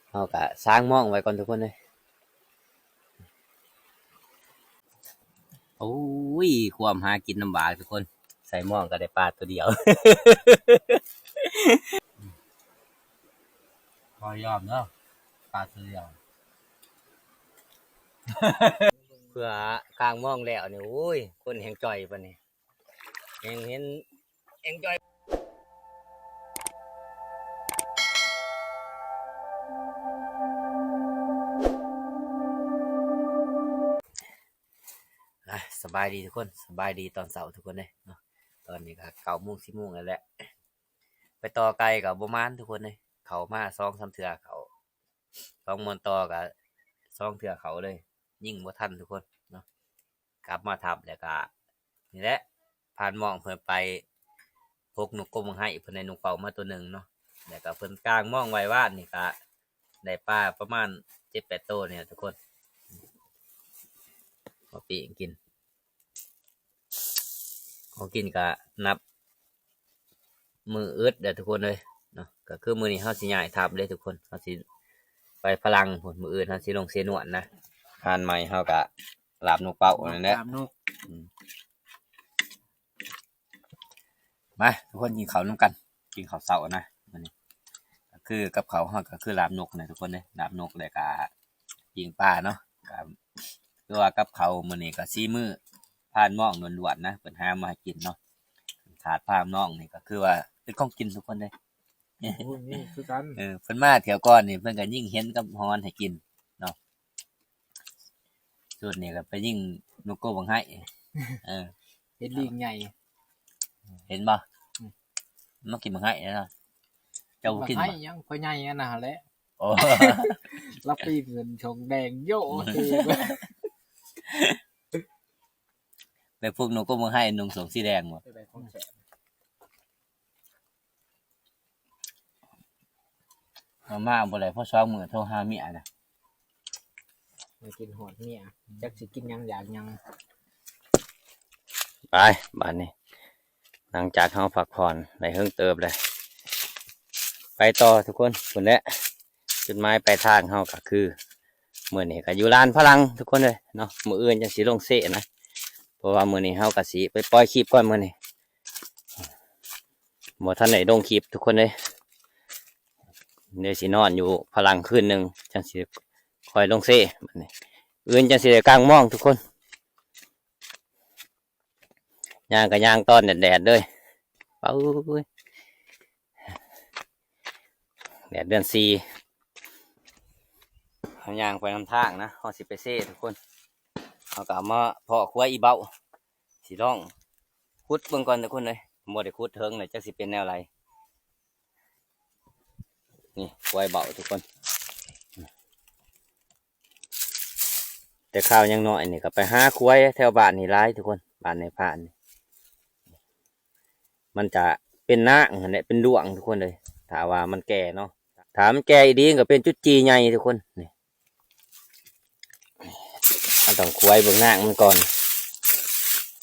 ເຮົາກະສ້າງມອງໄວ້ກ່ອນທຸກຄົນເອີຍ. ໂອ້ຍ ຄວາມຫາກິນລຳບາກທຸກຄົນ ໃສ່ມອງກໍໄດ້ປາຕົວດຽວ ພໍຍອມເນາະ ປາຕົວດຽວ ເພື່ອກາງມອງແລ້ວນີ້ ໂອ້ຍ ຄົນແຮ່ງຈ່ອຍປານນີ້ ແຮ່ງເຫັນ ແຮ່ງຈ່ອຍ. ອ່ະ ສະບາຍດີທຸກຄົນ ສະບາຍດີຕອນເຊົ້າທຸກຄົນເດີເນາະ. ຕອນນີ້ກໍເກົ້າໂມງ ສິບໂມງແລ້ວແຫຼະ ໄປຕໍ່ໄກ່ກໍບໍ່ໝານທຸກຄົນເດີ ເຂົ້າມາສອງສາມເທື່ອ ເຂົ້າສອງມ່ວນຕໍ່ກໍສອງເທື່ອເຂົ້າເລີຍ ຍິງບໍ່ທັນທຸກຄົນເນາະ. ກັບມາທັບແລ້ວກະ ນີ້ແຫຼະ ຜ່ານມອງເພິ່ນໄປພົກນົກກົງບັກໄຮ ເພິ່ນໄດ້ນົກເປົ້າມາຕົວໜຶ່ງເນາະ ແລ້ວກະເພິ່ນກາງມອງໄວ້ວານນີ້ກະ ໄດ້ປາປະມານເຈັດແປດໂຕນີ້ແຫຼະທຸກຄົນ ເອົາປີ້ງກິນ ເອົາກິນກະນັບ ມື້ອຶດເດີທຸກຄົນເອີຍເນາະ. ກໍຄືມື້ນີ້ເຮົາຊິຍ້າຍທັບເດ້ທຸກຄົນ ເຮົາຊິໄປພະລັງພຸ້ນ ມື້ອື່ນເຮົາຊິລົງເຊນວນນະ. ຮ້ານໃໝ່ເຮົາກະລາບນົກເປົ້ານັ້ນແຫຼະ ລາບນົກ ອືມ ມາທຸກຄົນກິນເຂົ້ານຳກັນ ກິນເຂົ້າເຊົ້ານະ. ມື້ນີ້ກໍຄືກັບເຂົ້າເຮົາກໍຄືລາບນົກນະທຸກຄົນເດ້ ລາບນົກ ແລ້ວກະປີ້ງປາເນາະ. ກໍຄືວ່າກັບເຂົ້າມື້ນີ້ກໍສີມືພານມອງລ້ວນໆນະ ເພິ່ນຫາມາໃຫ້ກິນເນາະ. ຂາດພານມອງນີ້ກໍຄືວ່າເປັນຂອງກິນທຸກຄົນເດ້. ໂອ້ຍ ມີຄືກັນ ເອີ ເພິ່ນມາທ່ຽວກ່ອນນີ້ ເພິ່ນກໍຍິງເຫັນກັບຮອນໃຫ້ກິນເນາະ. ຊຸດນີ້ກໍໄປຍິງນົກໂກ້ບັກໄຮ ເອີ ເຫັນລີງໃຫຍ່ ເຫັນບໍ່? ອືມ ມາກິນບັກໄຮເນາະ. ເຈົ້າບໍ່ກິນບໍ່? ບັກໄຮຫຍັງ ພໍ່ໃຫຍ່ອັນນັ້ນແຫຼະ. ໂອ້ ລາວປີນຂຶ້ນຊົງແດງໂຢ ໂອເຄ ແບບພວກນົກໂກ້ບັກໄຮນຸ່ງສົ້ງສີແດງບໍ່? ມາບໍ່ໄດ້ພໍສອງມື້ ໂທຫາເມຍນະ ມາກິນຮອດເມຍ ຈັກຊິກິນຫຍັງຢາກຫຍັງ. ໄປ ບາດນີ້ ຫຼັງຈາກເຮົາພັກຜ່ອນໄດ້ເຫິງເຕີບແລ້ວ ໄປຕໍ່ທຸກຄົນ. ພຸ້ນແຫຼະ ຈຸດໝາຍປາຍທາງເຮົາກໍຄື ມື້ນີ້ກໍຢູ່ລານພະລັງທຸກຄົນເອີຍເນາະ. ມື້ອື່ນຈັ່ງຊິລົງເຊນະ ເພາະວ່າມື້ນີ້ເຮົາກໍຊິໄປປ່ອຍຄລິບກ່ອນ ມື້ນີ້ບໍ່ທັນໄດ້ລົງຄລິບທຸກຄົນເອີຍ. ເດຊິນອນຢູ່ພະລັງຄືນໜຶ່ງ ຈັ່ງຊິຄ່ອຍລົງເຊ. ບາດນີ້ ອື່ນຈັ່ງຊິໄດ້ກາງມອງທຸກຄົນ. ຍ່າງກໍຍ່າງຕອນແດດໆເລີຍ ປາດເອີຍ ແດດເດືອນສີ່. ເຮົາຍ່າງໄປນຳທາງນະ ເຮົາຊິໄປເຊທຸກຄົນ. ເຮົາກໍເອົາມາເພາະຄວາຍອີ່ເບົາ ຊິລອງຂຸດເບິ່ງກ່ອນທຸກຄົນເອີຍ. ບໍ່ໄດ້ຂຸດເຖິງແລ້ວ ຈັກຊິເປັນແນວໃດ. ນີ້ຄວາຍເບົາທຸກຄົນ ແຕ່ຄາວຍັງນ້ອຍນີ້ກໍໄປຫາຄວາຍແຖວບ້ານນີ້ຫຼາຍທຸກຄົນ. ບ້ານໃນພານນີ້ ມັນຈະເປັນນາງຫັ້ນແຫຼະ ເປັນດວງທຸກຄົນເອີຍ ຖ້າວ່າມັນແກ່ເນາະ. ຖ້າມັນແກ່ອີ່ດີກໍເປັນຈຸດຈີ່ໃຫຍ່ທຸກຄົນ. ນີ້ ເຮົາຕ້ອງຄວາຍເບິ່ງນາງມັນກ່ອນ.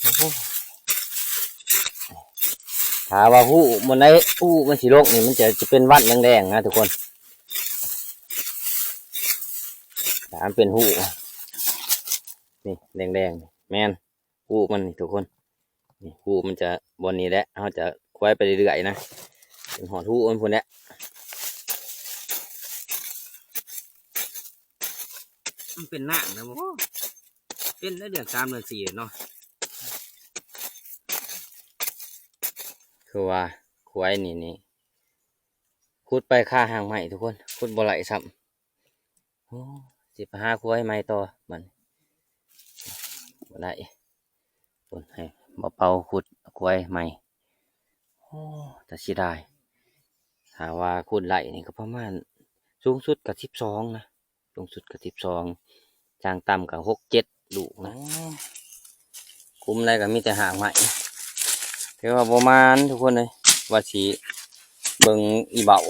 ໂອ້ໂຫ ຖ້າວ່າຮູ້ມື້ໃດຮູ້ມັນຊິລົງນີ້ ມັນຈະ ຈະເປັນວັນແດງໆນະທຸກຄົນ. ຖ້າມັນເປັນຮູ້ນີ້ແດງໆ ນີ້ແມ່ນ ຮູມັນນີ້ທຸກຄົນ. ນີ້ຮູມັນຈະບ່ອນນີ້ແຫຼະ ເຮົາຈະຄວາຍໄປເລື້ອຍໆນະ ຈົນຮອດຮູມັນພຸ້ນແຫຼະ. ມັນເປັນນາງນະບໍ່? ເປັນແລ້ວເດືອນສາມເດືອນສີ່ເນາະ. ຄືວ່າຄວາຍນີ້ນີ້ ຂຸດໄປຄາຫາງໄມ້ທຸກຄົນ ຂຸດບໍ່ໄດ້ຊ້ຳ. ໂອ້ ຊິໄປຫາຄວາຍໃໝ່ຕໍ່ບັດນີ້ ບໍ່ໄດ້. ພຸ້ນ ໃຫ້ບໍ່ເປົ່າຂຸດຄວາຍໃໝ່. ໂອ້ ຕາເສຍດາຍ ຖ້າວ່າຂຸດໄດ້ນີ້ກໍປະມານ ສູງສຸດກໍສິບສອງນະ ສູງສຸດກໍສິບສອງ ຢ່າງຕ່ຳກໍຫົກເຈັດລູກນະ. ໂອ້ ຄຸມໄດ້ກໍມີແຕ່ຮາກໄມ້ ຖືວ່າບໍ່ໝານທຸກຄົນເອີຍ. ວ່າຊິເບິ່ງອີ່ເບົາ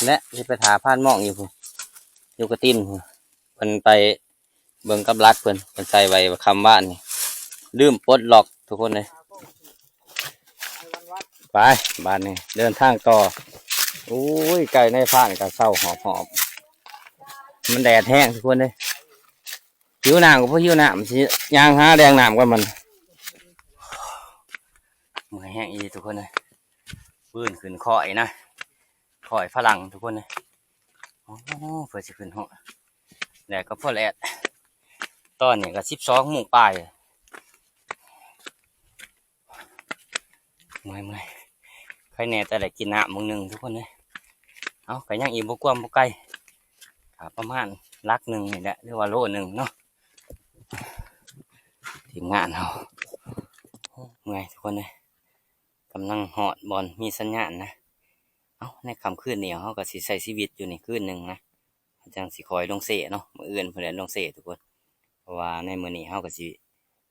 ແລະ ຊິໄປຖ້າພານມອງຢູ່ພຸ້ນ ຢູ່ກະຕີນພຸ້ນ. ເພິ່ນໄປເບິ່ງກັບຫຼັກເພິ່ນ ເພິ່ນໃສ່ໄວ້ຄ່ຳວານນີ້ ລືມປົດລັອກທຸກຄົນເອີຍ. ໄປ ບາດນີ້ເດີນທາງຕໍ່. ໂອ້ຍ ໄກ່ໃນຟານກໍເຊົາຫອບໆ ມັນແດດແຮງທຸກຄົນເອີຍ. ຫິວນ້ຳກໍບໍ່ຫິວນ້ຳ ຊິຍ່າງຫາແລ່ງນ້ຳກ່ອນມັນ. ເມື່ອຍແຮງອີ່ຫຼີທຸກຄົນເອີຍ. ຟື້ນຂຶ້ນຄ້ອຍນະ ຄ້ອຍຝຣັ່ງທຸກຄົນເອີຍ. ໂອ້ ເພື່ອຊິຂຶ້ນຮອດ ແດດກໍພໍແລດ. ຕອນນີ້ກໍສິບສອງໂມງປາຍ. ເມື່ອຍໆ ໃຄແດ່ແຕ່ໄດ້ກິນນ້ຳມື້ໜຶ່ງທຸກຄົນເອີຍ. ເອົ້າ ກໍຍັງອີກບໍ່ກວ້າງບໍ່ໄກ ກໍປະມານຫຼັກໜຶ່ງນີ້ແຫຼະ ຫຼືວ່າໂລໜຶ່ງເນາະ. ທີມງານເຮົາ ໂອ້ ເມື່ອຍທຸກຄົນເອີຍ. ກຳລັງຮອດບ່ອນມີສັນຍານນະ. ເອົ້າ ໃນຄ່ຳຄືນນີ້ເຮົາກໍຊິໃຊ້ຊີວິດຢູ່ນີ້ຄືນໜຶ່ງນະ ຈັ່ງຊິຄ່ອຍລົງເຊເນາະ. ມື້ອື່ນພຸ້ນແຫຼະລົງເຊທຸກຄົນ ເພາະວ່າໃນມື້ນີ້ເຮົາກໍຊິ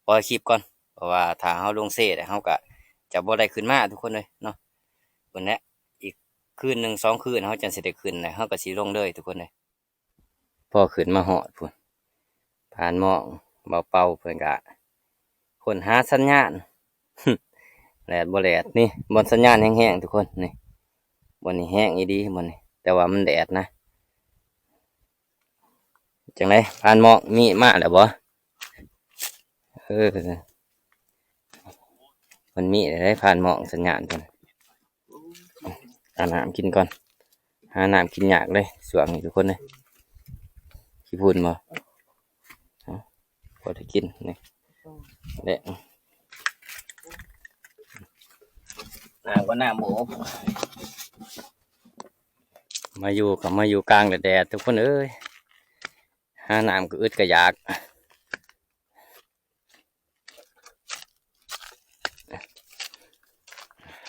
ປ່ອຍຄລິບກ່ອນ ເພາະວ່າຖ້າເຮົາລົງເຊແລ້ວ ເຮົາກໍຈະບໍ່ໄດ້ຂຶ້ນມາທຸກຄົນເອີຍເນາະ. ພຸ້ນແຫຼະ ອີກຄືນໜຶ່ງສອງຄືນ ເຮົາຈັ່ງຊິໄດ້ຂຶ້ນ ແລ້ວເຮົາກໍຊິລົງເລີຍທຸກຄົນເອີຍ. ພໍຂຶ້ນມາຮອດພຸ້ນ ຜ່ານໝອງ ເບົາເປົາເພິ່ນກະຄົ້ນຫາສັນຍານ ແລດບໍ່ແລດ. ນີ້ບ່ອນສັນຍານແຮງໆ ທຸກຄົນ ນີ້ ບ່ອນນີ້ແຮງອີ່ຫຼີ ບ່ອນນີ້ ແຕ່ວ່າມັນແດດນະ. ຈັ່ງໃດ ຜ່ານໝອງ ມີມາແລ້ວບໍ່? ເອີ ມັນມີແລ້ວເດ້ ຜ່ານໝອງສັນຍານເພິ່ນ. ເອົານ້ຳກິນກ່ອນ ຫານ້ຳກິນຍາກເລີຍຊ່ວງນີ້ທຸກຄົນເອີຍ. ຂີ້ຝຸ່ນບໍ່? ເອົ້າ ພໍໄດ້ກິນນີ້ແຫຼະ. ນ້ຳກໍນ້ຳບໍ່ອົບ ມາຢູ່ກໍມາຢູ່ກາງແດດໆ ທຸກຄົນເອີຍ. ຫານ້ຳກໍອຶດກໍຢາກ.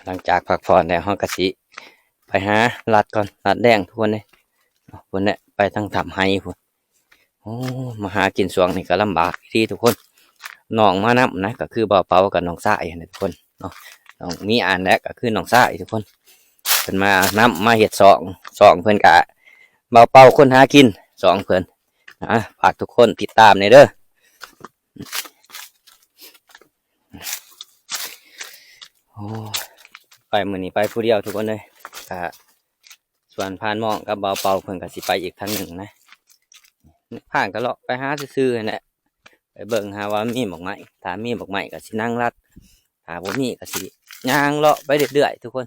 ຫຼັງຈາກພັກຜ່ອນແລ້ວ ເຮົາກໍຊິໄປຫາລັດກ່ອນ ລັດແດງທຸກຄົນເອີຍ. ພຸ້ນແຫຼະ ໄປທາງຖ້ຳໄຮພຸ້ນ. ໂອ້ ມາຫາກິນຊ່ວງນີ້ກໍລຳບາກອີ່ຫຼີທຸກຄົນ. ນ້ອງມານຳນະ ກໍຄືເບົາເປົາກັບນ້ອງຊາຍຫັ້ນແຫຼະທຸກຄົນເນາະ. ນ້ອງມີອັນແຫຼະ ກໍຄືນ້ອງຊາຍທຸກຄົນ ເພິ່ນມານຳ ມາເຮັດຊ່ອງ ຊ່ອງເພິ່ນກະ ເບົາເປົາຄົນຫາກິນ ຊ່ອງເພິ່ນ. ອາ ຝາກທຸກຄົນຕິດຕາມແດ່ເດີ. ໂອ້ ໄປມື້ນີ້ໄປຜູ້ດຽວທຸກຄົນເອີຍ. ກະສ່ວນພານໝອງກັບເບົາເປົາເພິ່ນກໍຊິໄປອີກທາງໜຶ່ງນະ. ພານກໍເລາະໄປຫາຊື່ໆຫັ້ນແຫຼະ ໄປເບິ່ງຫາວ່າມີໝາກໄມ້ ຖ້າມີໝາກໄມ້ກໍຊິນັ່ງລັດ ຖ້າບໍ່ມີກໍຊິຍ່າງເລາະໄປເລື້ອຍໆ ທຸກຄົນ.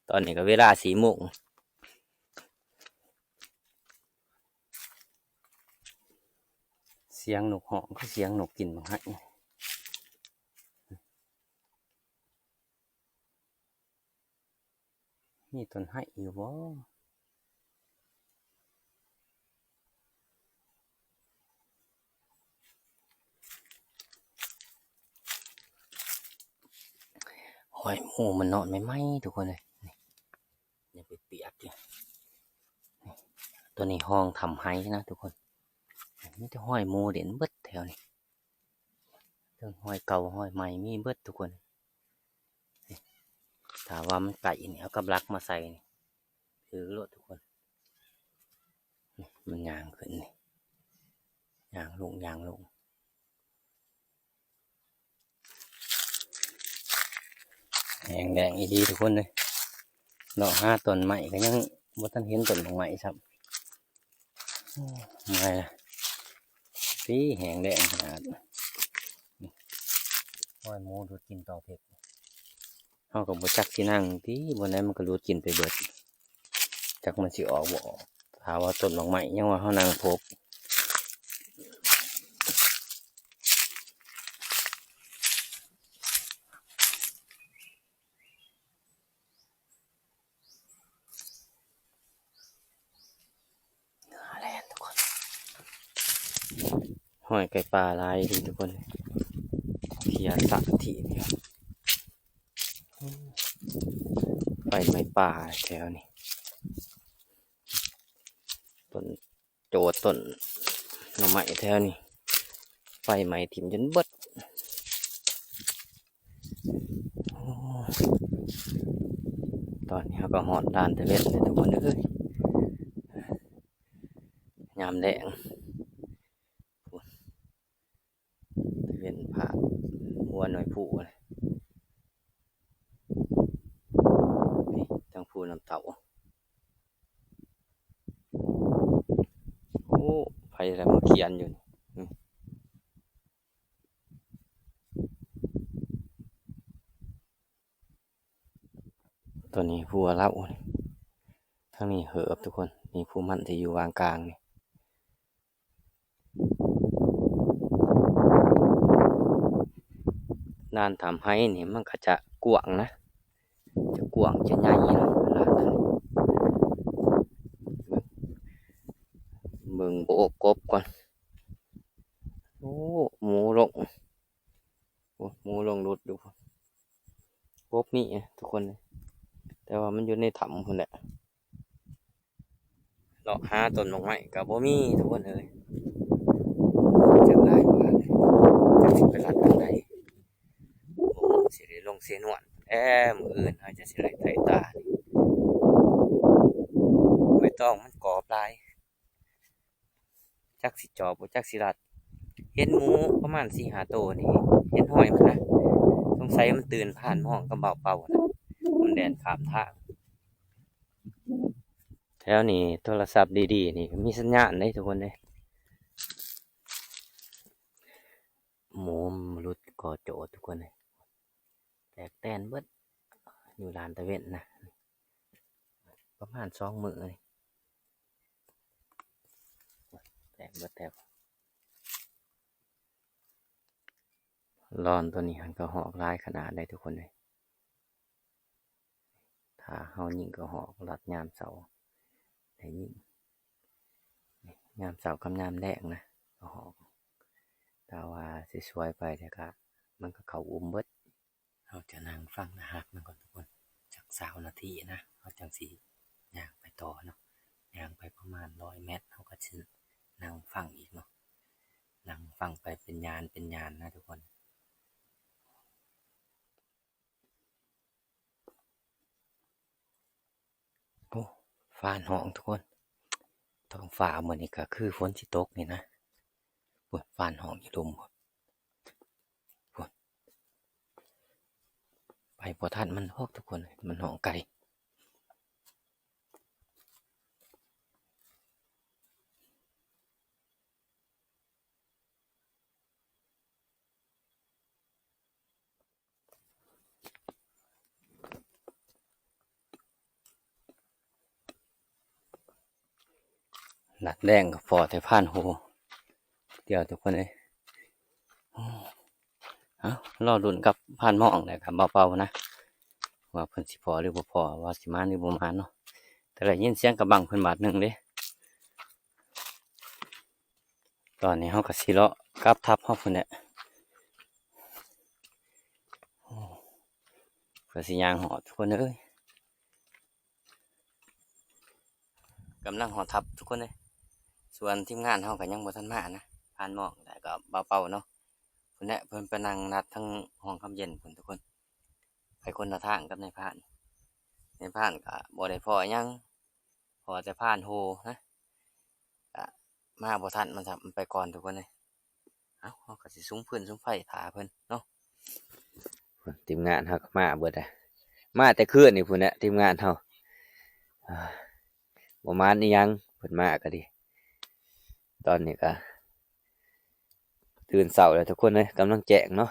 ຕອນນີ້ກໍເວລາສີ່ໂມງ. ສຽງນົກຮ້ອງຄືສຽງນົກກິນໝາກໄຮ. ມີຕົ້ນໄຮຢູ່ບໍ່? ຫ້ອຍໝູມັນນອນໃໝ່ໆ ທຸກຄົນເອີຍ. ນີ້ ຍັງປຽກໆຢູ່. ນີ້ ຕົວນີ້ຮ່ອງຖ້ຳໄຮນະທຸກຄົນ. ມີແຕ່ຫ້ອຍໝູເຫຼັ້ນເບິດແຖວນີ້. ເຖິງຫ້ອຍເກົ່າຫ້ອຍໃໝ່ມີເບິດທຸກຄົນ. ນີ້ ຖ້າວ່າມັນໃກ້ນີ້ ເອົາກັບຫຼັກມາໃສ່ນີ້ ຖືໂລດທຸກຄົນ. ນີ້ ມັນຍ່າງຂຶ້ນນີ້ ຍ່າງລົງ ຍ່າງລົງ. ແຫ້ງແລ້ງອີ່ຫຼີທຸກຄົນເອີຍ. ເລາະຫາຕົ້ນໄມ້ກໍຍັງບໍ່ທັນເຫັນຕົ້ນໝາກໄມ້ຊ້ຳ. ໂອ້ ເມື່ອຍລະ ຕິ ແຫ້ງແລ້ງຂະໜາດ. ໂອ້ຍ ໝູດູດກິນຕອງເພັກ. ເຮົາກໍບໍ່ຈັກຊິນັ່ງຕິ ບ່ອນໃດມັນກໍດູດກິນໄປເບິດ. ຈັກມັນຊິອອກບໍ່ອອກ. ຖ້າວ່າຕົ້ນໝາກໄມ້ ຍັງວ່າເຮົານັ່ງພົບ. ເຫື່ອແລ່ນທຸກຄົນ. ຫ້ອຍໄກ່ປ່າຫຼາຍດີທຸກຄົນ. ເຂຍສະທີ່ ໄຟໄໝ້ປ່າແຖວນີ້. ຕົ້ນ ໂຈດຕົ້ນໜໍ່ໄມ້ແຖວນີ້ ໄຟໄໝ້ຖິ້ມຈົນເບິດ. ໂອ້ ຕອນນີ້ເຮົາກໍຮອດດ່ານຕະເວັນແລ້ວທຸກຄົນເອີຍ. ຍາມແລງ ຕະເວັນພາດຫົວໜ່ວຍພູນະ. ນີ້ ທາງ ລະມາຂຽນຢູ່ນີ້. ອືມ ຕົວນີ້ຜົວລາວ ທາງນີ້ເຫີບທຸກຄົນ. ນີ້ຜູ້ໝັ້ນທີ່ຢູ່ວາງກາງນີ້. ລານທຳໄຮ່ນີ້ມັນກໍຈະກວ້າງນະ ຈະກວ້າງຈະໃຫຍ່ນະ ລານທຳ. ເບິ່ງ ເບິ່ງບໍ່ອົບກົບກ່ອນ. ໂອ້ ໝູລົງ ໂອ້ ໝູລົງຫຼຸດຢູ່. ກົບມີທຸກຄົນເລີຍ ແຕ່ວ່າມັນຢູ່ໃນຖ້ຳພຸ້ນແຫຼະ. ເລາະຫາຕົ້ນໝາກໄມ້ກໍບໍ່ມີທຸກຄົນເອີຍ. ຈັກຫຼາຍກວ່າ ຈັກຊິໄປລັດທາງໃດ. ໂອ້ ຊິໄດ້ລົງເຊນວນແລ້ວ ມື້ອື່ນເຮົາຈະຊິໄດ້ໄຖຕາ. ໃບຕອງມັນກອບຫຼາຍ ຈັກຊິຈອບບໍ່ ຈັກຊິລັດ. ເຫັນໝູປະມານສີ່ຫ້າໂຕນີ້ ເຫັນຮອຍມັນນະ. ສົງໄສມັນຕື່ນພານມອງກັບບ່າວເປົານະ ມັນແລ່ນຂ້າມທາງ. ແຖວນີ້ໂທລະສັບດີໆນີ້ມີສັນຍານເດ້ທຸກຄົນເດ້. ໝູມາຫຼຸດກໍໂຈດທຸກຄົນເດ້ ແຕກແຕນເບິດ. ຢູ່ລານຕາເວັນນະ ປະມານສອງມື້ນີ້ ແຕກເບິດແຖວ. ລອນຕົວນີ້ຫັ້ນກະຮອກຫຼາຍຂະໜາດໃດ໋ທຸກຄົນເອີຍ. ຖ້າເຮົາຍິງກະຮອກລັດຍາມເຊົ້າ ໄດ້ຍິງ ຍາມເຊົ້າກັບຍາມແລງນະ ກະຮອກ. ຖ້າວ່າຊິສວຍໄປແລ້ວກະ ມັນກະເຂົ້າອຸ່ມເບິດ. ເຮົາຈະນັ່ງຟັງໜ້າຮັກມັນກ່ອນທຸກຄົນ ຈັກຊາວນາທີນະ ເຮົາຈັ່ງຊິຍ່າງໄປຕໍ່ເນາະ. ຍ່າງໄປປະມານຮ້ອຍແມັດ ເຮົາກະຊິນັ່ງຟັງອີກເນາະ. ນັ່ງຟັງໄປເປັນຍານເປັນຍານນະທຸກຄົນ. ໂອ້ ຟ້ານຮ້ອງທຸກຄົນ. ທ້ອງຟ້າມື້ນີ້ກະຄືຝົນຊິຕົກນີ້ນະ. ພຸ້ນ ຟ້ານຮ້ອງຢູ່ລຸ່ມພຸ້ນ. ໄປບໍ່ທັນມັນດອກທຸກຄົນ ມັນຮ້ອງໄກ. ນັດແລງກໍພໍແຕ່ຜ່ານໂຮດຽວທຸກຄົນເອີຍ. ເອົາ ລໍລຸ້ນກັບຜ່ານໝອງແລ້ວກັບບ່າວເປົານະ ວ່າເພິ່ນຊິພໍຫຼືບໍ່ພໍ ວ່າຊິມານຫຼືບໍ່ມານເນາະ. ແຕ່ໄດ້ຍິນສຽງກະບັງເພິ່ນບາດໜຶ່ງເດ້. ຕອນນີ້ເຮົາກະຊິເລາະກັບທັບເຮົາພຸ້ນແຫຼະ ເພື່ອຊິຍ່າງຮອດທຸກຄົນເອີຍ. ກຳລັງຮອດທັບທຸກຄົນເອີຍ. ສ່ວນທີມງານເຮົາກະຍັງບໍ່ທັນມານະ ຜ່ານໝອງແລ້ວກະບ່າວເປົາເນາະ. ພຸ້ນແຫຼະ ເພິ່ນໄປນັ່ງນັດທາງຫ້ອງຄຳເຢັນພຸ້ນທຸກຄົນ ໄປຄົນລະທາງກັບນາຍພານ. ນາຍພານກະບໍ່ໄດ້ພໍຫຍັງ ພໍແຕ່ຜ່ານໂຮນະ ກະມາບໍ່ທັນ ມັນ ມັນໄປກ່ອນທຸກຄົນເອີຍ. ເອົ້າ ເຮົາກະຊິສຸມຟືນສຸມໄຟຖ້າເພິ່ນເນາະ. ທີມງານເຮົາກະມາເບິດແລ້ວ ມາແຕ່ຄືນນີ້ພຸ້ນແຫຼະ ທີມງານເຮົາ. ບໍ່ມານອີ່ຫຍັງ ເພິ່ນມາກະດີ. ຕອນນີ້ກະຕື່ນເຊົ້າແລ້ວທຸກຄົນເອີຍ ກຳລັງແຈ້ງເນາະ.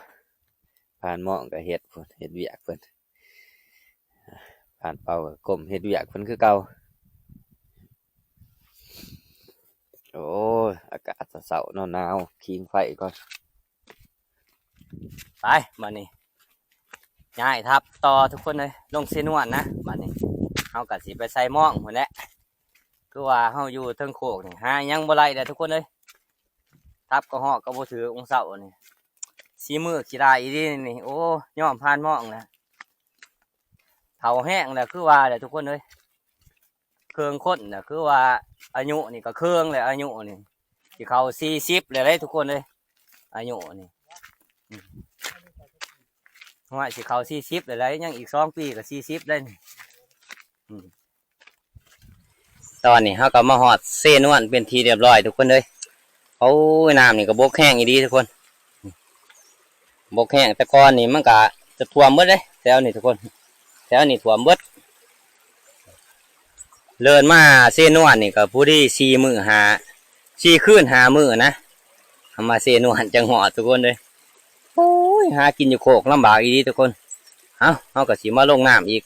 ຜ່ານໝອງກະເຮັດພຸ້ນ ເຮັດວຽກເພິ່ນ. ຜ່ານເປົາກະກົ້ມເຮັດວຽກເພິ່ນຄືເກົ່າ. ໂອ້ຍ ອາກາດເຊົ້າໆເນາະ ໜາວ ຜິງໄຟກ່ອນ. ໄປ ບາດນີ້ ຍ້າຍທັບຕໍ່ທຸກຄົນເອີຍ ລົງເຊນວນນະ. ບາດນີ້ເຮົາກະຊິໄປໃສ່ໝອງພຸ້ນແຫຼະ. ຄືວ່າເຮົາຢູ່ເທິງໂຄກນີ້ ຫາຫຍັງບໍ່ໄດ້ແລ້ວທຸກຄົນເອີຍ. ທັບກະຮອກກະບໍ່ຖືກ ມື້ເຊົ້ານີ້ ສີມືຂີ້ລ້າຍອີ່ຫຼີນີ້. ໂອ້ ຍອມຜ່ານໝອງແລ້ວ ເຖົ້າແຮງແລ້ວ ຄືວ່າແຫຼະທຸກຄົນເອີຍ. ເຄິ່ງຄົນນະ ຄືວ່າອາຍຸນີ້ກະເຄິ່ງແລ້ວ ອາຍຸນີ້ຊິເຂົ້າສີ່ສິບແລ້ວເດ້ທຸກຄົນເອີຍ ອາຍຸນີ້. ອືມ ຫ້ວຍ ຊິເຂົ້າສີ່ສິບແລ້ວເດ້ ຍັງອີກສອງປີກະສີ່ສິບແລ້ວນີ້. ອືມ ຕອນນີ້ເຮົາກະມາຮອດເຊນວນເປັນທີ່ຮຽບຮ້ອຍທຸກຄົນເອີຍ. ໂອ້ຍ ນ້ຳນີ້ກະບົກແຮງອີ່ຫຼີທຸກຄົນ ບົກແຮງ. ແຕ່ກ່ອນນີ້ມັນກະຈະຖ້ວມເບິດເດ້ ແຖວນີ້ທຸກຄົນ ແຖວນີ້ຖ້ວມເບິດ. ເລີນມາເຊນວນນີ້ກະພໍດີສີ່ມື້ຫ້າ ສີ່ຄືນຫ້າມື້ນະ ເຮົາມາເຊນວນຈັ່ງຮອດທຸກຄົນເອີຍ. ໂອ້ຍ ຫາກິນຢູ່ໂຄກລຳບາກອີ່ຫຼີທຸກຄົນ. ເອົ້າ ເຮົາກໍຊິມາລົງນ້ຳອີກ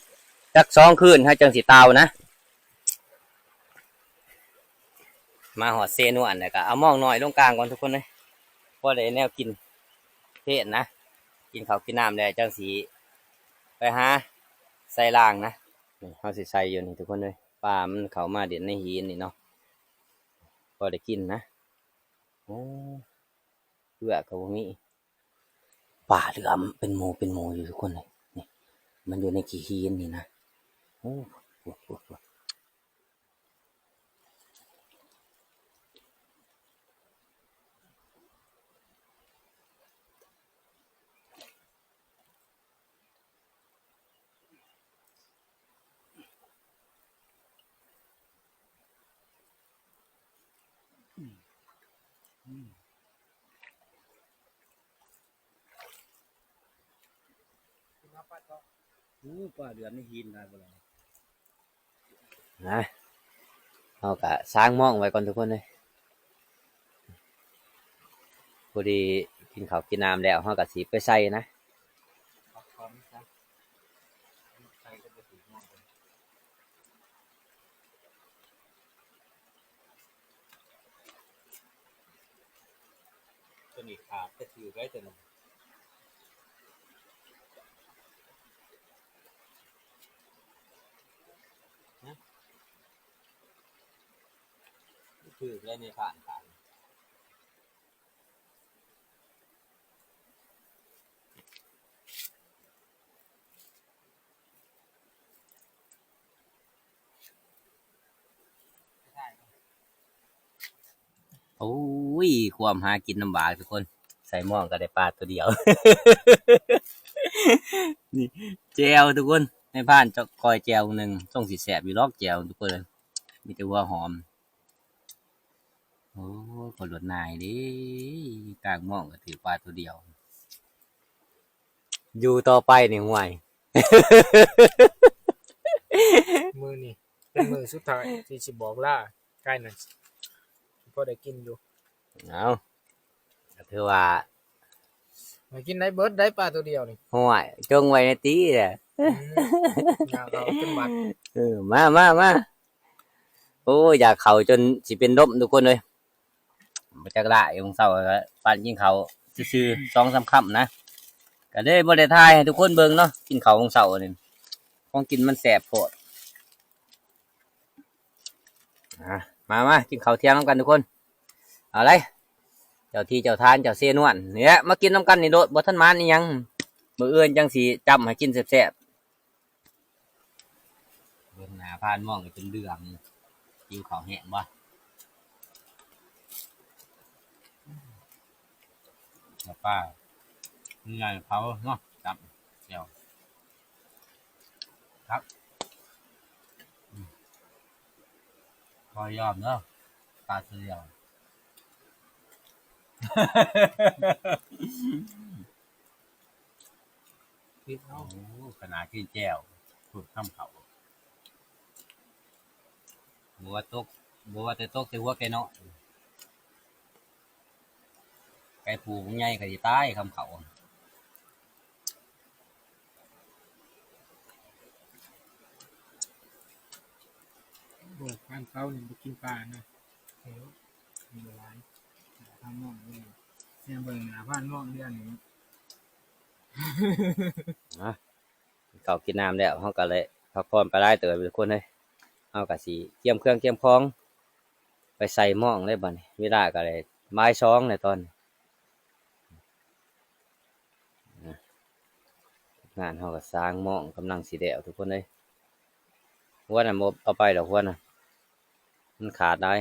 ຈັກສອງຄືນ ເຮົາຈັ່ງຊິຕ່າວນະ. ມາຮອດເຊນວນແລ້ວກໍເອົາມອງນ້ອຍລົງກາງກ່ອນທຸກຄົນເອີຍ ພໍໄດ້ແນວກິນເພນນະ. ກິນເຂົ້າກິນນ້ຳແລ້ວຈັ່ງຊິໄປຫາໃສ່ລາງນະ. ນີ້ເຮົາຊິໃສ່ຢູ່ນີ້ທຸກຄົນເອີຍ ປາມັນເຂົ້າມາຫຼິ້ນໃນຫີນນີ້ເນາະ ພໍໄດ້ກິນນະ. ໂອ້ ເກືອກໍບໍ່ມີ ປາເຫຼືອມເປັນໝູ່ເປັນໝູ່ຢູ່ທຸກຄົນເອີຍ. ນີ້ ມັນຢູ່ໃນຂີ້ຫີນນີ້ນະ. ໂອ້ ໂອ້ ໂອ້ ໂອ້. ອືມ ອືມ ໂອ້ ປາເດືອນໃນຫີນຫຼາຍບໍ່ຫຼາຍ. ນະ ເຮົາກະສ້າງໝ້ອງໄວ້ກ່ອນທຸກຄົນເອີຍ. ພໍດີກິນເຂົ້າກິນນ້ຳແລ້ວ ເຮົາກະຊິໄປໃສ່ນະ. ຕົວນີ້ຂາດ ແຕ່ຖືກໄດ້ຕົວນັ້ນ ນະ ຖືກໄດ້ໃນຜ່ານຂາດ. ໂອ້ຍ ຄວາມຫາກິນລຳບາກທຸກຄົນ ໃສ່ໝ້ອງກໍໄດ້ປາຕົວດຽວ. ນີ້ແຈ່ວທຸກຄົນ ໃນພານຈະກ້ອຍແຈ່ວໜຶ່ງ ຊົງຊິແຊບຢູ່ດອກແຈ່ວທຸກຄົນ ມີແຕ່ຫົວຫອມ. ໂອ້ ກໍລວດໜ່າຍເດ້ ກາງໝ້ອງກໍຖືກປາຕົວດຽວ. ຢູ່ຕໍ່ໄປນີ້ ຫ້ວຍ ມື້ນີ້ເປັນມື້ສຸດທ້າຍທີ່ຊິບອກລາ ກາຍນັ້ນພໍໄດ້ກິນຢູ່. ເອົາ ກໍຖືວ່າ ໄດ້ກິນໄດ້ເບິດໄດ້ປາຕົວດຽວນີ້ ຫ້ວຍ ຈົ່ງໄວ້ແດ່ຕິແຫຼະ. ອືມ ຢາກເຂົ້າຈົນບັດ. ເອີ ມາ ມາ ມາ. ໂອ້ຍ ຢາກເຂົ້າຈົນຊິເປັນລົມທຸກຄົນເອີຍ ບໍ່ຈັກຫຼາຍ. ມື້ເຊົ້າກໍປັ້ນກິນເຂົ້າຊື່ໆ ສອງສາມຄຳນະ ກໍເລີຍບໍ່ໄດ້ຖ່າຍໃຫ້ທຸກຄົນເບິ່ງເນາະ. ກິນເຂົ້າມື້ເຊົ້ານີ້ ຂອງກິນມັນແຊບໂພດ. ອ່າ ມາ ມາ ກິນເຂົ້າທ່ຽງນຳກັນທຸກຄົນ. ເອົາເລີຍ ເຈົ້າທີ່ເຈົ້າທານ ເຈົ້າເຊນວນນີ້ແຫຼະ ມາກິນນຳກັນນີ້ໂລດ ບໍ່ທັນໝານອີ່ຫຍັງ ມື້ອື່ນຈັ່ງຊິຈ້ຳໃຫ້ກິນແຊບໆ. ເບິ່ງໜ້າພານມອງກໍຈົນເຫຼືອງ ຫິວເຂົ້າແຮງບໍ່? ແລ້ວປາເນື້ອເຜົາເນາະ ກັບແຈ່ວ ຄັກ. ອືມ ຂໍຍອມເດີ ປາຕົວດຽວ. ປິດເອົາ. ໂອ້ ຂະໜາດກິນແຈ່ວ ເພີ່ມຄຳເຂົ້າ ບໍ່ວ່າຕົກ ບໍ່ວ່າແຕ່ຕົກໃສ່ຫົວໄກ່ນ້ອຍ ໄກ່ປູໃຫຍ່ກໍຊິຕາຍຄຳເຂົ້າ. ບອກພານເຂົານີ້ບໍ່ກິນປານະ ເອີ ກິນບໍ່ຫຼາຍ ພານມອງນີ້ ແນມເບິ່ງໜ້າພານມອງເດືອນນີ້. ນະ ກິນເຂົ້າກິນນ້ຳແລ້ວ ເຮົາກໍເລີຍພັກຜ່ອນໄປຫຼາຍເຕີບທຸກຄົນເອີຍ. ເຮົາກໍຊິກຽມເຄື່ອງກຽມຂອງໄປໃສ່ໝ້ອງເລີຍບັດນີ້ ເວລາກໍໄດ້ບ່າຍສອງແລ້ວຕອນນີ້. ອ່າ ງານເຮົາກໍສ້າງໝ້ອງກຳລັງຊິແລ້ວທຸກຄົນເອີຍ. ຫົວນັ້ນບໍ່ເອົາໄປດອກ ຫົວນັ້ນ ມັນຂາດຫຼາຍ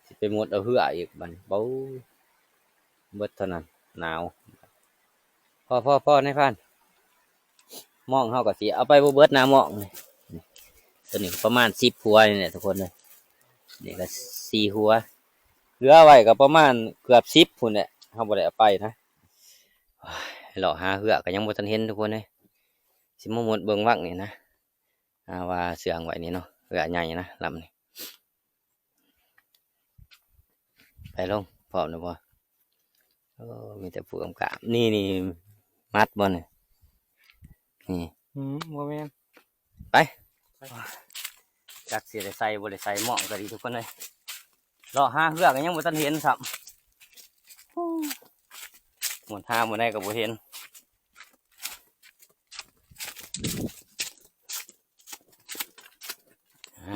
ຊິໄປມຸດເອົາເຮືອອີກບັດນີ້. ເບົາ ເບິດເທົ່ານັ້ນ ໜາວ. ພໍ ພໍ ພໍ ນາຍພານ. ໝ້ອງເຮົາກໍຊິເອົາໄປບໍ່ເບິດນະໝ້ອງນີ້. ນີ້ ຕົວນີ້ປະມານສິບຫົວນີ້ແຫຼະທຸກຄົນເອີຍ. ນີ້ກໍສີ່ຫົວ ເຫຼືອໄວ້ກໍປະມານເກືອບສິບພຸ້ນແຫຼະ ເຮົາບໍ່ໄດ້ເອົາໄປນະ. ໂອ້ຍ ເລາະຫາເຮືອກໍຍັງບໍ່ທັນເຫັນທຸກຄົນເອີຍ. ຊິມາມຸດເບິ່ງວັກນີ້ນະ. ອ່າ ວ່າເຊື່ອງໄວ້ນີ້ເນາະ ເຮືອໃຫຍ່ນະລຳນີ້. ໄປລົງ ພ້ອມແລ້ວບໍ່? ໂອ້ ມີແຕ່ຜູ້ກຳກັບ. ນີ້ ນີ້ ມັດບໍ່ນີ້? ນີ້ ອືມ ບໍ່ແມ່ນ. ໄປ ຈັກຊິໄດ້ໃສ່ບໍ່ໄດ້ໃສ່ ມອງກໍດີທຸກຄົນເອີຍ. ເລາະຫາເຮືອກໍຍັງບໍ່ທັນເຫັນຊ້ຳ. ໝົດຫາໝົດໃດກໍບໍ່ເຫັນ. ອ່າ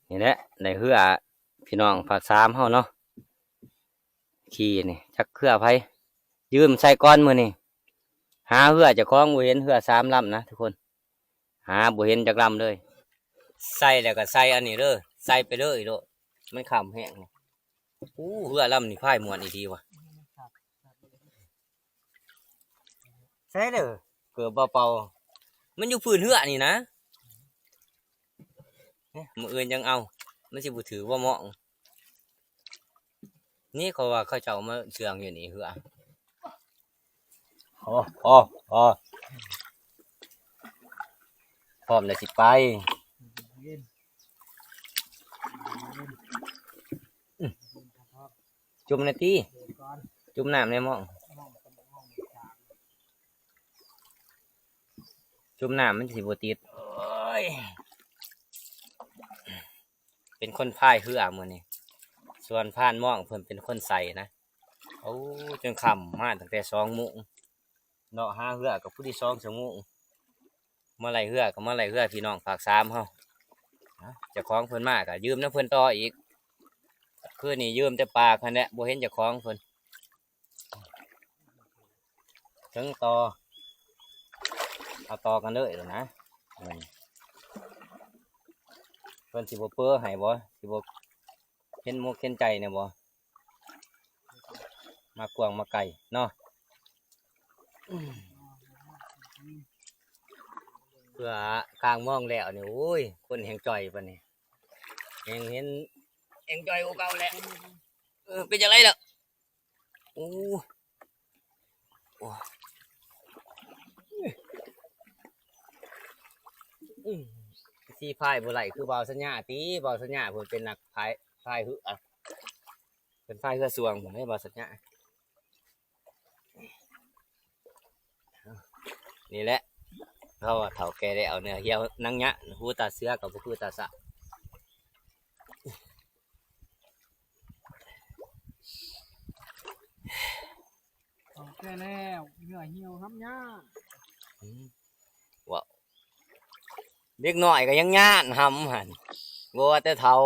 ນີ້ແຫຼະ ໄດ້ເຮືອພີ່ນ້ອງພາກສາມເຮົາເນາະ ຂີ່ນີ້ ຈັກເຮືອໃຜ ຢືມໃສ່ກ່ອນມື້ນີ້. ຫາເຮືອເຈົ້າຂອງບໍ່ເຫັນ ເຮືອສາມລຳນະທຸກຄົນ ຫາບໍ່ເຫັນຈັກລຳເລີຍ. ໃສ່ແລ້ວກໍໃສ່ອັນນີ້ເດີ ໃສ່ໄປເລີຍໂລດ ມັນຄ່ຳແຮງ. ໂອ້ ເຮືອລຳນີ້ພາຍມ່ວນອີ່ຫຼີວ່າ. ໃສ່ເດີ ເກີບເປົ່າໆ ມັນຢູ່ພື້ນເຮືອນີ້ນະ. ມື້ອື່ນຈັ່ງເອົາ ມັນຊິບໍ່ຖືກບໍ່ເໝາະ. ນີ້ເຂົາວ່າເຂົາເຈົ້າມາເຊື່ອງຢູ່ນີ້ເຮືອ. ພໍ ພໍ ພໍ ພ້ອມແລ້ວຊິໄປ. ຈຸ່ມແດ່ຕິ ຈຸ່ມນ້ຳແດ່ໝອງ ຈຸ່ມນ້ຳມັນຊິບໍ່ຕິດ. ໂອ້ຍ ເປັນຄົນພາຍເຮືອມື້ນີ້ ສ່ວນພານໝອງເພິ່ນເປັນຄົນໃສ່ນະ. ໂອ້ ຈົນຄ່ຳ ມາຕັ້ງແຕ່ສອງໂມງ ເລາະຫາເຮືອກໍພໍດີສອງຊົ່ວໂມງ. ມາໄລ່ເຮືອກໍມາໄລ່ເຮືອພີ່ນ້ອງພາກສາມເຮົາ. ເຈົ້າຂອງເພິ່ນມາກໍຢືມນຳເພິ່ນຕໍ່ອີກ. ຄືນນີ້ຢືມແຕ່ປາກຫັ້ນແຫຼະ ບໍ່ເຫັນເຈົ້າຂອງເພິ່ນ. ເຖິງຕໍ່ ເອົາຕໍ່ກັນເລີຍນະ. ເພິ່ນຊິບໍ່ເປີໃຫ້ບໍ່ ຊິບໍ່ເຫັນອົກເຫັນໃຈແດ່ບໍ່? ມາກວ້າງມາໄກເນາະ ເພື່ອກາງມອງແລ້ວນີ້. ໂອ້ຍ ຄົນແຮ່ງຈ່ອຍປານນີ້ ແຮ່ງເຫັນ ແຮ່ງຈ່ອຍກວ່າເກົ່າແຫຼະ. ເອີ ເປັນຈັ່ງໃດລະ? ໂອ້ ໂອ້ ອືມ ຊິພາຍບໍ່ໄຫຼຄືບ່າວສັນຍາຕິ. ບ່າວສັນຍາເພິ່ນເປັນນັກພາຍ ພາຍເຮືອ ເປັນພາຍເຮືອຊ່ວງພຸ້ນເດ້ ບ່າວສັນຍາ. ນີ້ແຫຼະ ເຂົາວ່າເຖົ້າແກ່ແລ້ວ ເນື້ອຫ່ຽວໜັງຍະ ຫູຕາເສືອກໍບໍ່ຄືຕາສະ. ເຖົ້າແກ່ແລ້ວ ເນື້ອຫ່ຽວຫຳຍາ. ອືມ ວ້າວ ເດັກນ້ອຍກໍຍັງຍານຫຳຫັ້ນ ບໍ່ວ່າແຕ່ເຖົ້າ.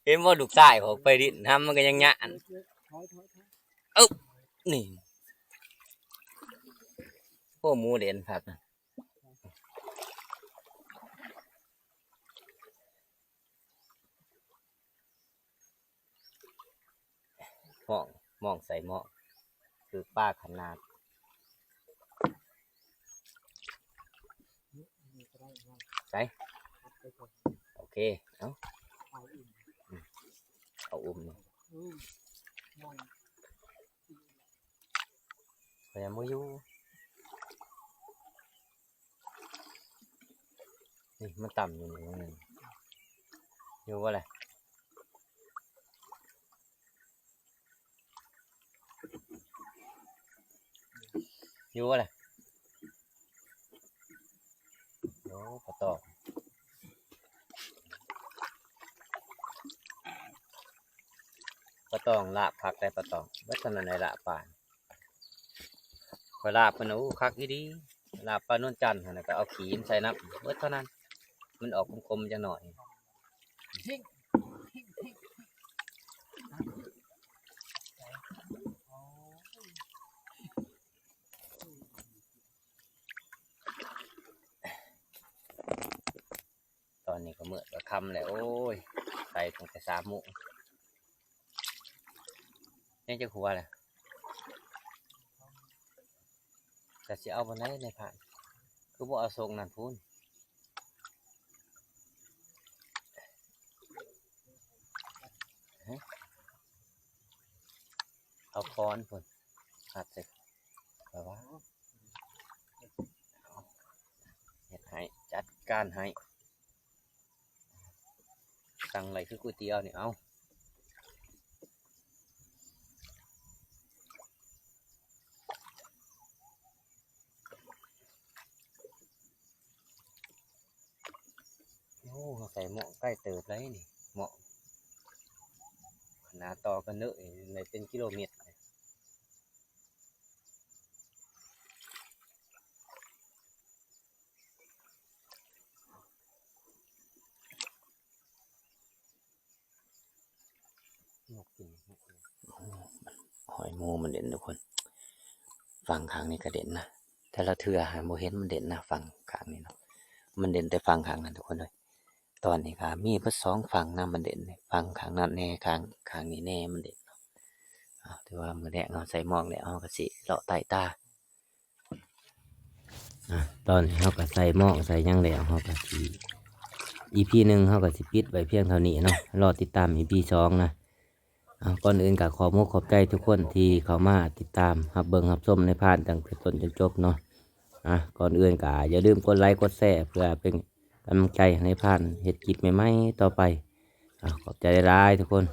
ເຫັນບໍ່ ລູກຊາຍຂອງໄປດິນຫຳມັນກໍຍັງຍານ. ເອີ ນີ້ ໂອ້ ໝູເດັ່ນຄັກ. ມອງ ມອງໃສ່ໝໍ້ ຖືກປາຂະໜາດ. ໃສ່ ໂອເຄ ເອົາ ເອົາອຸ້ມນີ້ ຂ້ອຍຍັງບໍ່ຢູ່. ນີ້ມັນຕ່ຳຢູ່ນີ້ ຢູ່ບໍ່ລະ? ຢູ່ບໍ່ລະ? ໂອ້ ປາຕອງ ປາຕອງລາບຄັກໄດ໋ ປາຕອງ ເບິດເທົ່ານັ້ນໄດ໋ລາບປາ. ຂ້ອຍລາບເພິ່ນນະ ໂອ້ ຄັກອີ່ຫຼີ ລາບປານວນຈັນຫັ້ນນະ ກໍເອົາຂີ້ມນໃສ່ນຳ ເບິດເທົ່ານັ້ນ ມັນອອກຂົມໆຈັກໜ້ອຍ. ຕອນນີ້ກໍມືດກໍຄ່ຳແລ້ວ ໂອ້ຍ ໄປຕັ້ງແຕ່ສາມໂມງ ຍັງຈັກຫົວລະ? ກະຊິເອົາບ່ອນໃດໃນພານ ຄືບໍ່ເອົາຊົກນັ້ນພຸ້ນ? ເອົາຄ້ອນພຸ້ນ ຮັດໃສ່ ແບບວ່າ ການໃຫ້ ສັ່ງໄວ້ຄືກ໋ວຍຕຽວນີ້ ເອົາ. ໂອ້ ເຮົາໃສ່ໝໍ້ໃກ້ເຕີບໄດ໋ນີ້ ໝໍ້ໜາຕໍ່ກັນເດີ ໄດ້ເປັນກິໂລເມັດ. ຫອຍໝູມັນເດັ່ນທຸກຄົນ ຝັ່ງຂ້າງນີ້ກະເດັ່ນນະ ແຕ່ລະເທື່ອຫາບໍ່ເຫັນມັນເດັ່ນນະ ຝັ່ງຂ້າງນີ້ເນາະ ມັນເດັ່ນແຕ່ຝັ່ງຂ້າງນັ້ນທຸກຄົນເອີຍ. ຕອນນີ້ກະມີເບິດສອງຝັ່ງນະ ມັນເດັ່ນ ຝັ່ງຂ້າງນັ້ນແດ່ ຂ້າງ ຂ້າງນີ້ແດ່ ມັນເດັ່ນເນາະ. ເອົາ ຖືວ່າມື້ແລກເຮົາໃສ່ໝອກແລ້ວ ເຮົາກະຊິເລາະໄຕ່ຕາ. ອາ ຕອນນີ້ເຮົາກະໃສ່ໝອກໃສ່ຫຍັງແລ້ວ ເຮົາກະຊິ ອີພີໜຶ່ງ ເຮົາກະຊິປິດໄວ້ພຽງເທົ່ານີ້ເນາະ ລໍຕິດຕາມອີພີສອງນະ. ເອົາ ກ່ອນອື່ນກະຂອບອົກຂອບໃຈທຸກຄົນທີ່ເຂົ້າມາຕິດຕາມຮັບເບິ່ງຮັບຊົມນາຍພານຕັ້ງແຕ່ຕົ້ນຈົນຈົບເນາະ. ອາ ກ່ອນອື່ນກະຢ່າລືມກົດໄລກົດແຊເພື່ອເປັນກຳລັງໃຈໃຫ້ນາຍພານເຮັດຄລິບໃໝ່ໆຕໍ່ໄປ. ອາ ຂອບໃຈຫຼາຍໆທຸກຄົນ.